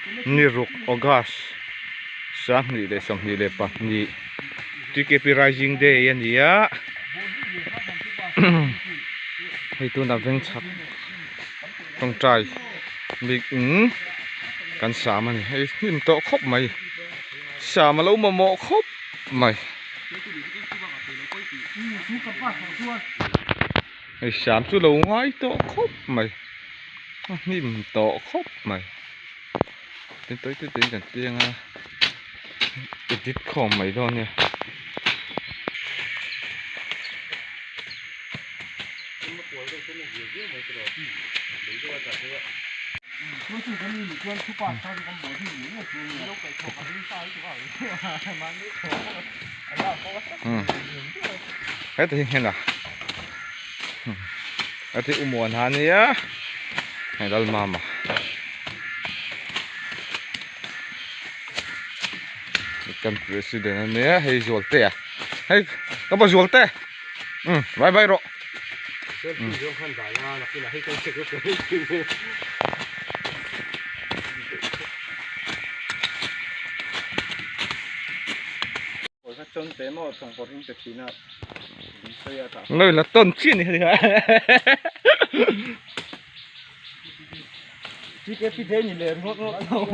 Ni ruk August 2022 TKP Rising Day a ni a hei tunah veng chhak tawngtai bik in kan sam a ni hei hnim tawh khawp mai sam a lo mamawh khawp mai hei sam chu lo ngai tawh khawp mai a hnim tawh khawp mai. Tin tawi te te in kan piang a edit khawm mai dawn nia. Heta hi nghen a heta hi umuan ha nia hei lalmama. Kan president a nia hei Zualte a hei ka pa Zualte um bye bye rawh Nơi là tôn chi này thì Chi cái phi thế nhìn lên ngót ngót.